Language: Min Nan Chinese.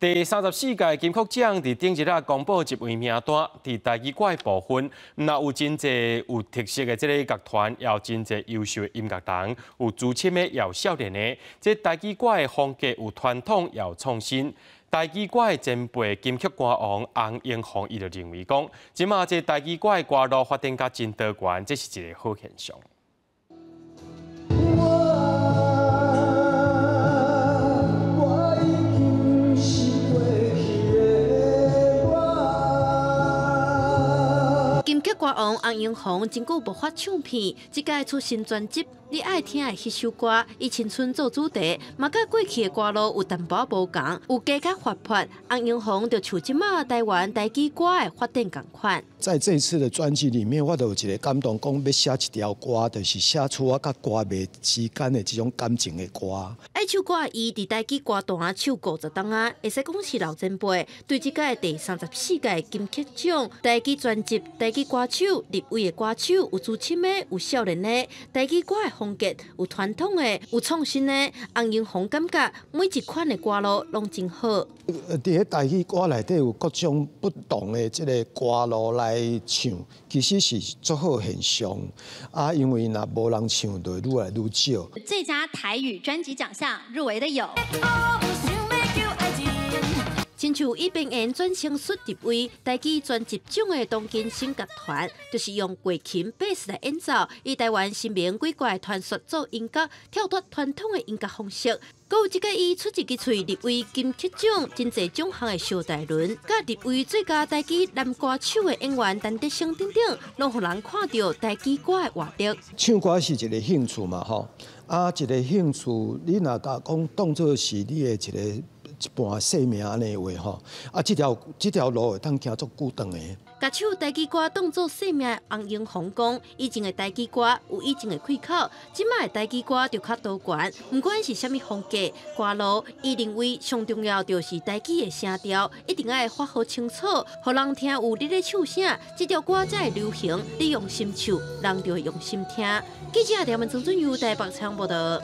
第34屆金曲獎佇頂日仔公布入圍名單，佇台語歌的部分，毋但有真濟有特色的這个樂團，也有真濟優秀的音樂人，有資深的，也有少年的。這台語歌的風格有傳統，也有創新。台語歌的前輩金曲歌王洪榮宏，伊就認為講，這馬這台語歌的歌路發展甲真多元，這是一个好現象。我已經是過去的我。金曲歌王洪榮宏真久無發唱片，這擺出新專輯《你愛聽的彼首歌》，以青春做主題，嘛佮過去的歌路有淡薄仔無仝，有加較活潑。洪榮宏就像這馬台灣台語歌的發展仝款。在這次的專輯裡面，我就有一个感動，講欲寫一條歌，就是寫出我佮歌迷之間的這種感情的歌。愛唱歌的伊佇台語歌壇唱50冬仔，會使講是老前輩。對這屆第34屆金曲獎台語專輯台語歌手入圍的歌手，有資深的，有少年的，台語歌的風格有傳統的，有創新的。洪榮宏感覺每一款的歌路攏真好。佇咧台語歌內底有各種不同的這个歌路來唱，其實是足好現象。啊，因為若無人唱，就會愈來愈少。最佳台語專輯獎項入圍的有。親像以表演轉聲術入圍台語專輯獎的東京新樂團，就是用月琴、貝斯來演奏，以台灣新明鬼怪傳說做音樂，跳脫傳統的音樂方式。閣有這個伊出一支喙入圍金曲獎真濟獎項的蕭大倫，佮入圍最佳台語男歌手的演員陳德生等等，攏予人看著台語歌的活力。唱歌是一个興趣嘛，吼，啊，一个興趣，你若講當做是你的一个一半生命按呢話吼，啊，這條路會當行足久長的。共唱台語歌當做生命的洪榮宏講，以前的台語歌有以前的開口，這馬的台語歌就較多元。毋管是啥物風格歌路，伊認為上重要就是台語的聲調，一定愛發好清楚，予人聽有你咧唱啥，這條歌才會流行。你用心唱，人就會用心聽。記者廖文曾俊佑台北採訪報導。